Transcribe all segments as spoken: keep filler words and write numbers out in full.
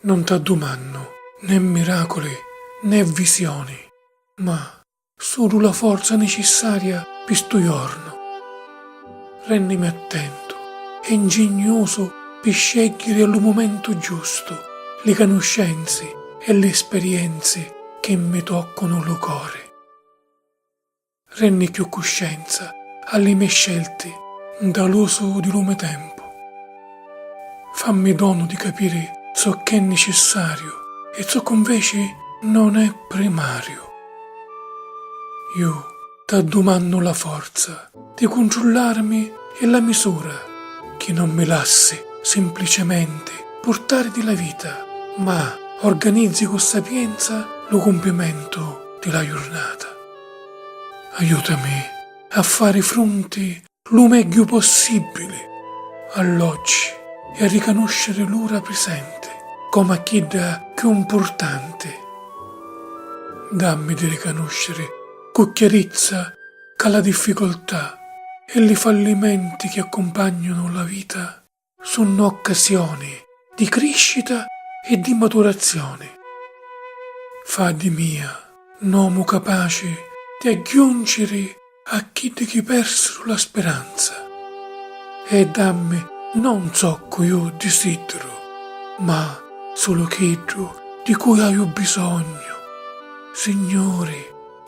Non t'addumannu né miraculi né visioni, ma sulu la forza nicissaria pi stu jornu. Rennimi attentu e ngignusu pi scegghiri a lu mumentu giustu li canuscenzi e li sperienzi chi mi toccunu lu cori. Renni cchiù cuscenza a li me scelti nta l'usu di lu me tempu. Fammi donu di capiri zocch'è nicissariu e zoccu nveci non è primariu. Ju t'addumannu la forza di cuntrullarmi e la misura chi non mi lassi simplicementi purtari di la vita, ma organizzi cu sapienza lu cumpimentu di la jurnata. Aiutami a fari frunti lu megghiu possibili all'oggi e a ricanusciri l'ura prisenti comu a chidda cchiù mpurtanti. Dammi di ricanusciri cu chiarizza ca la difficoltà e li fallimenti chi accumpagnunu la vita sunnu occasioni di criscita e di maturazioni. Fa di mia n'omu capaci di agghiunciri a chiddi chi persiru la spiranza e dammi non zoccu ju disiddiru, ma sulu chiddu di cui haju bisognu. Signuri,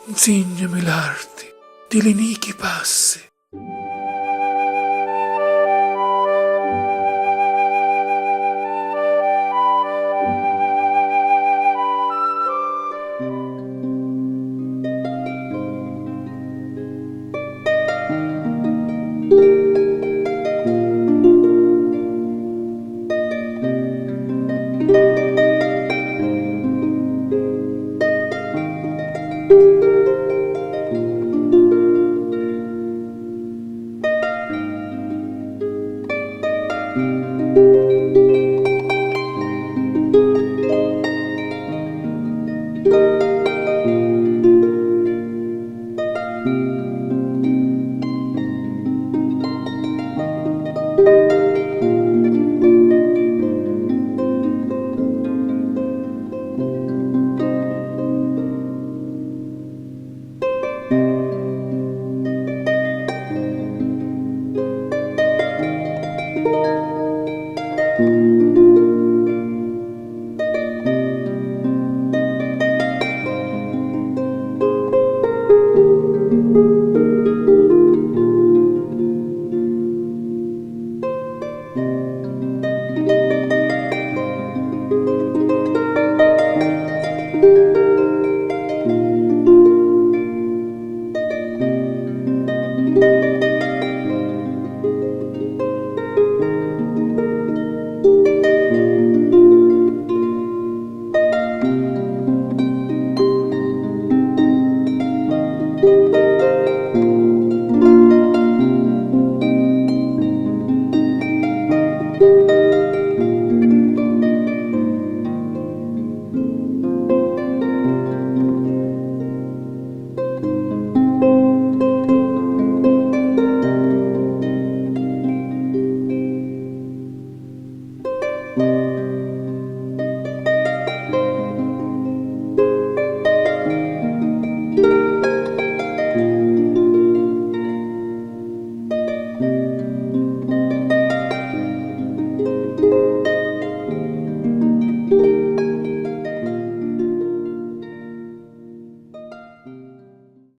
nzignami l'arti di li nichi passi.